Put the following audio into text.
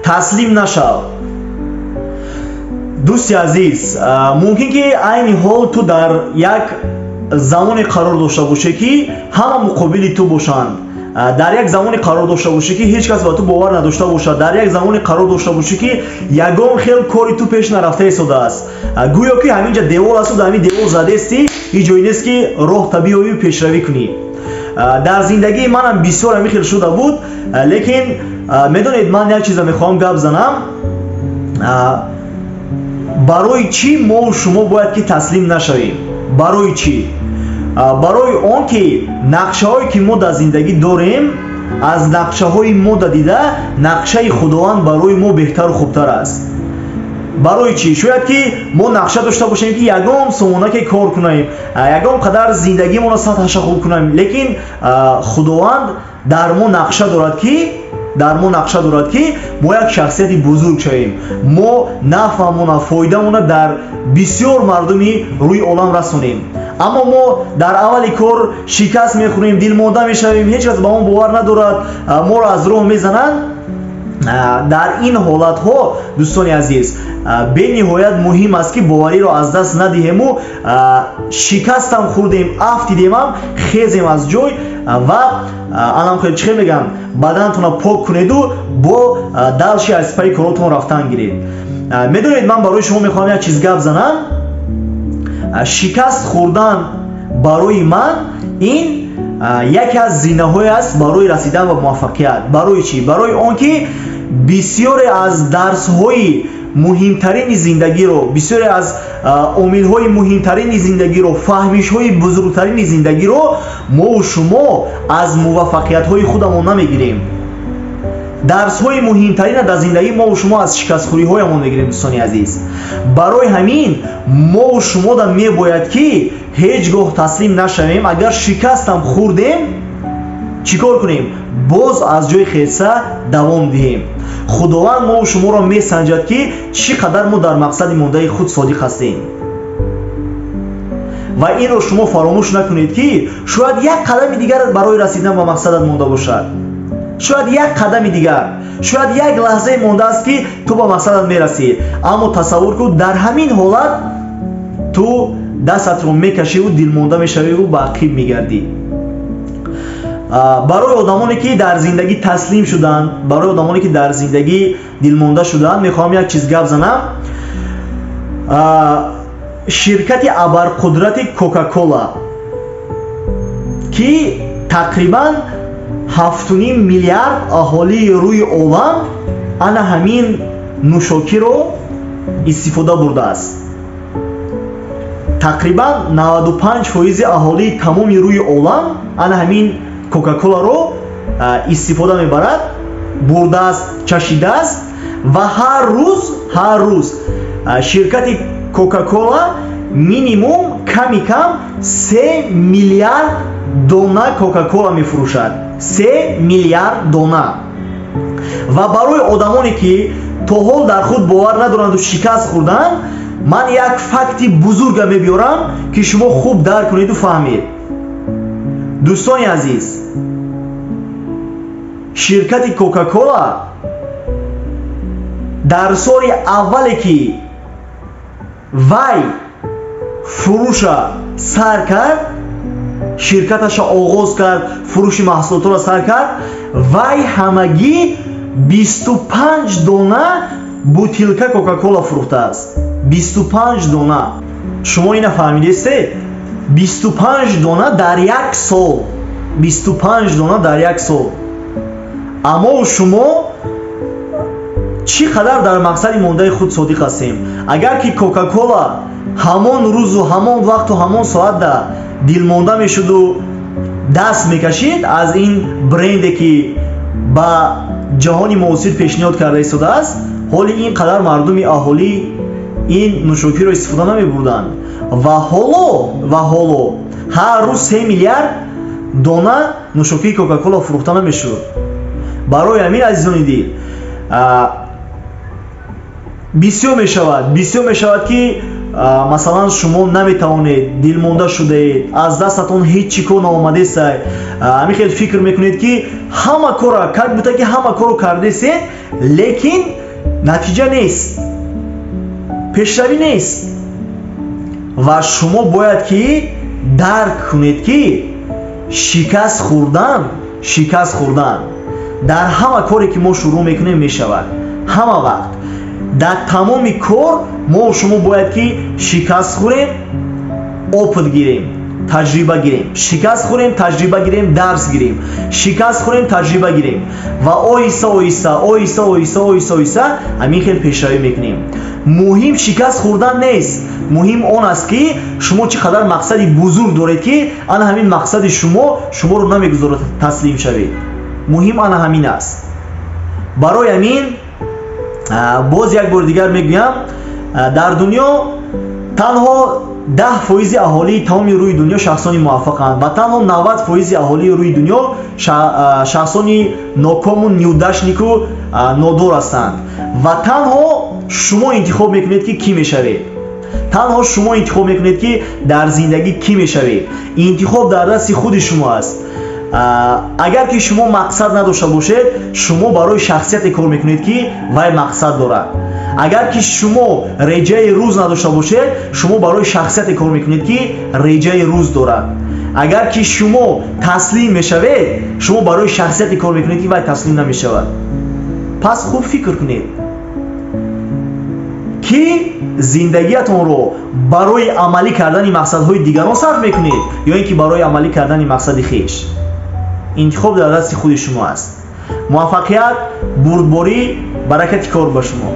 Таслим нашав. Дӯсти азиз, мумкин ки айни ҳол ту дар як замоне қарор дошта бошӣ, ки ҳама муқобили ту бошанд, дар як замоне қарор дошта бошӣ, ки ҳеҷ кас ба ту бовар надошта бошад, дар як замоне қарор дошта бошӣ, ки ягон хел кори ту пеш нарафта истодааст. Гӯё ки ҳаминҷа девол асту дар ҳамин девол задестӣ, ҳеҷ ҷое нест, ки роҳ табиёвию пешравӣ кунӣ. Дар зиндагии манам бисёр ҳамин хел шуда буд, лекин медонед, ман як чиза мехоҳам гап занам: барои чӣ мову шумо бояд ки таслим нашавем? Барои чӣ? Барои он ки нақшаҳое, ки мо дар зиндагӣ дорем, аз нақшаҳои мо дида нақшаи Худованд барои мо беҳтару хубтар аст. Барои чӣ? Шояд ки мо нақша дошта бошем, ки ягон сомонаке кор кунем, ягон қадар зиндагимонро сатҳаша хуб кунем, лекин Худованд дар мо нақша дорад ки дар мо нақша дорад, ки мо як шахсияти бузург шавем, мо нафъамона, фоидамона дар бисёр мардуми рӯи олам расонем. Аммо мо дар аввали кор шикаст мехӯрем, дилмонда мешавем, ҳеҷ кас ба мо бовар надорад, моро аз роҳ мезананд. Дар ин ҳолатҳо, дӯстони азиз, бениҳоят муҳим аст, ки бовариро аз даст надиҳему шикастам хӯрдем, афтидемам, хезем аз ҷой ва анам хел чӣ мегӯям, баданатонро пок кунеду бо дальше аз пайи коротон рафтан гиред. Медонед, ман барои шумо мехоҳам як чиз гап занам: шикаст хӯрдан барои ман ин яке аз зинаҳое аст барои расидан ба муваффақият. Барои чӣ? Барои он ки бисёре аз дарсҳои муҳимтарини зиндагиро, бисёре аз омилҳои муҳимтарини зиндагиро, фаҳмишҳои бузургтарини зиндагиро мову шумо аз муваффақиятҳои худамон намегирем. Дарсҳои муҳимтарина дар зиндагӣ мову шумо аз шикастхӯриҳоямон мегирем, дӯстони азиз. Барои ҳамин мову шумода мебояд, ки ҳеҷ гоҳ таслим нашавем. Агар шикастам хӯрдем, чӣ кор кунем? Боз аз ҷои хеса давом диҳем. Худованд мову шуморо месанҷад, ки чӣ қадар мо дар мақсади мондаи худ содиқ ҳастем. Ва инро шумо фаромӯш накунед, ки шояд як қадами дигар барои расидан ба мақсадат монда бошад, шояд як қадами дигар, шояд як лаҳзае мондааст, ки ту ба мақсадат мерасӣ. Аммо тасаввур кун, дар ҳамин ҳолат ту дастатро мекашиву дилмонда мешавиву ба ақиб мегардӣ. Барои одамоне, ки дар зиндагӣ таслим шуданд, барои одамоне, ки дар зиндагӣ дилмонда шуданд, мехоҳам як чиз гап занам. Ширкати абарқудрати Кока-Кола, ки тақрибан 7,5 миллиард аҳолии рӯи олам ана ҳамин нӯшокиро истифода бурдааст, тақрибан 95 фоизи аҳолии тамоми рӯи олам ана ҳамин Кока-Коларо истифода мебарад, бурдааст, чашидааст. Ва ҳар рӯз, ҳар рӯз ширкати Кока-Кола минимум, ками кам 3 миллиард дона Кока-Кола мефурӯшад, 3 миллиард дона. Ва барои одамоне, ки то ҳол дар худ бовар надоранду шикаст хӯрданд, ман як факти бузурга мебиёрам, ки шумо хуб дарк кунеду фаҳмед. Дӯстони азиз, ширкати Кока-Кола дар соли аввале, ки вай фурӯша сар кард, ширкаташа оғоз кард, фурӯши маҳсулотро сар кард, вай ҳамагӣ 25 дона бутилка Кока-Кола фурӯхтааст. 25 дона. Шумо ина фаҳмидестед? 25 дона дар як сол, 25 дона дар як сол. Аммо шумо чӣ қадар дар мақсади мондаи худ содиқ ҳастем? Агар ки Кока-Кола ҳамон рӯзу ҳамон вақту ҳамон соатда дилмонда мешуду даст мекашид аз ин бренде, ки ба ҷаҳони муосир пешниҳод карда истодааст, ҳоли ин қадар мардуми аҳолӣ ин нӯшокиро истифода намебурданд. Ва ҳоло ҳар рӯз 3 миллиард дона нӯшокии Кока-Кола фурӯхта намешуд. Барои ҳамин, азизони дил, бисёр мешавад, бисёр мешавад, ки Масалан, шумо наметавонед, дилмонда шудаед, аз дастатон ҳеҷ чӣ кор наомадест, ҳамин хел фикр мекунед, ки ҳама кора, как будто ки ҳама корро кардесед, лекин натиҷа нест, пешравӣ нест. Ва шумо бояд ки дарк кунед, ки шикаст хӯрдан дар ҳама коре, ки мо шурӯъ мекунем, мешавад. Ҳама вақт дар тамоми кор мо шумо бояд ки шикаст хӯрем, опыт гирем, таҷриба гирем, шикаст хӯрем, таҷриба гирем, дарс гирем, шикаст хӯрем, таҷриба гирем ва оҳиста оҳиста, оҳиста оҳиста, оҳиста оҳиста ҳамин хел пешравӣ мекунем. Муҳим шикаст хӯрдан нест, муҳим он аст, ки шумо чӣ қадар мақсади бузург доред, ки ана ҳамин мақсади шумо шуморо намегузорад таслим шавед. Муҳим ана ҳамин аст. Барои ҳамин боз як бори дигар мегӯям: дар дунё танҳо 10% аҳолии тамоми рӯи дунё шахсони муваффақанд ва танҳо 90% аҳолии рӯи дунё шахсони нокому, неудачнику нодор ҳастанд. Ва танҳо шумо интихоб мекунед, ки кӣ мешавед. Танҳо шумо интихоб мекунед, ки дар зиндагӣ кӣ мешавед. Интихоб дар дасти худи шумо аст. Агар ки шумо мақсад надошта бошед, шумо барои шахсияте кор мекунед, ки вай мақсад дорад. Агар ки шумо реҷаи рӯз надошта бошед, шумо барои шахсияте кор мекунед, ки реҷаи рӯз дорад. Агар ки шумо таслим мешавед, шумо барои шахсияте кор мекунед, ки вай таслим намешавад. Пас хуб фикр кунед, ки зиндагиатонро барои амалӣ кардани мақсадҳои дигарон сарф мекунед ё ин ки барои амалӣ кардани мақсади хеш. Интихоб дар дасти худи шумо аст. Муваффақият, бурдборӣ, баракати кор ба шумо.